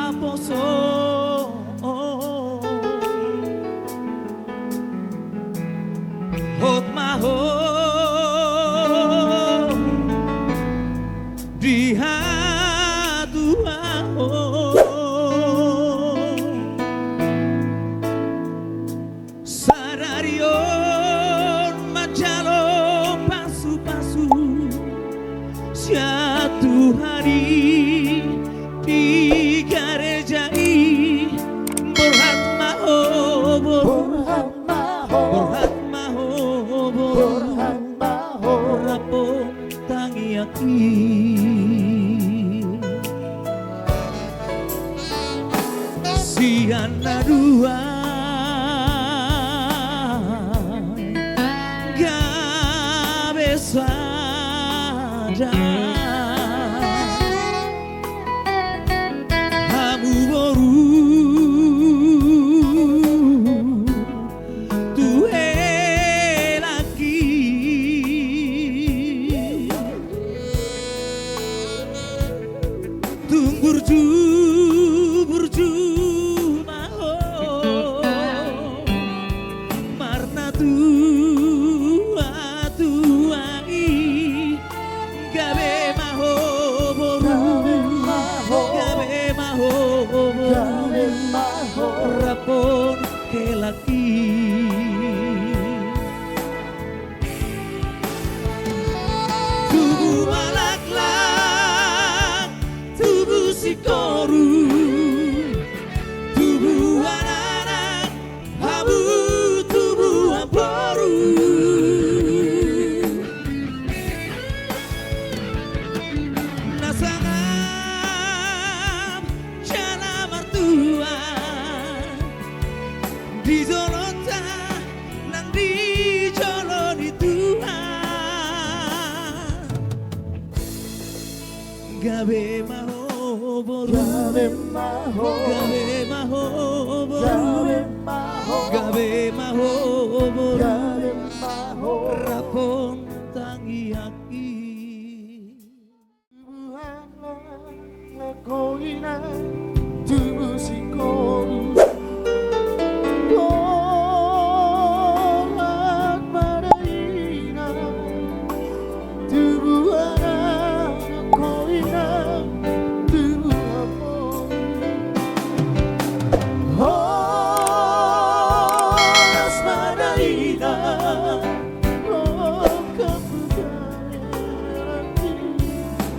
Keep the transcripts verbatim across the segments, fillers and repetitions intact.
Aposo, hot ma ho di hatuaon. Sadari on manjalo pasupasu sian Tuhan i di gareja i. Borhat ma ho boru, borhat ma ho boru, borhat ma ho, rap on tangiang i. Sian na dua gabe sada hamu boru tu helak i. Tung burju-burju ma ho marnatua-tua i. Gabe ma ho boru, gabe ma ho, gabe ma ho boru, gabe ma ho, rap on helak i. Tubu laklak, tubu singkoru, tubu anak, hamu tubu amporu. Na sangap jala martua di jolonta nang di jolo ni Tuhan. Gabe ma ho boru, gabe ma ho, gabe ma ho boru, gabe ma ho, gabe ma ho boru, gabe ma ho, rap on tangiang i. Tubu laklak ho inang, tubu singkoru, tubu anak ho inang, tubu anak ho inang, tubu amporu. Horas ma da inang, rongkap buka.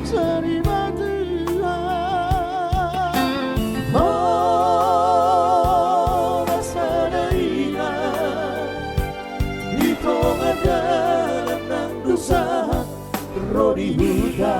Sari matua. Horas ma da inang, di tonga dalan nang dosa ro di huta.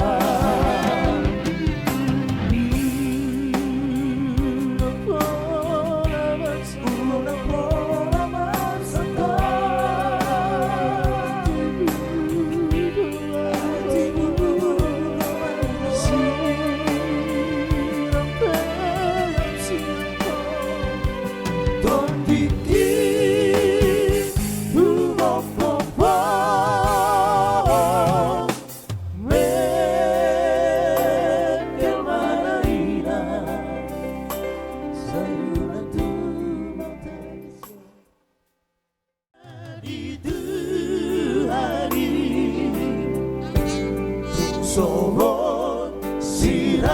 Di Tuhan i, tung songon siramon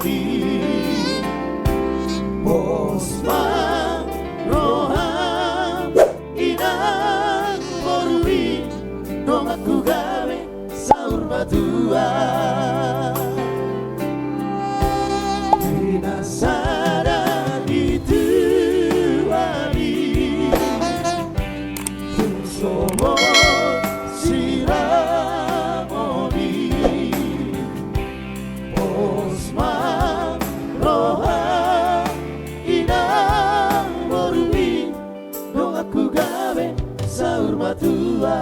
i, pos ma roham inang boru i, donganku gabe saur matua. Di na sada di Tuhan i, tung songon siramon i, pos ma roham inang boru i, donganku gabe saur matua.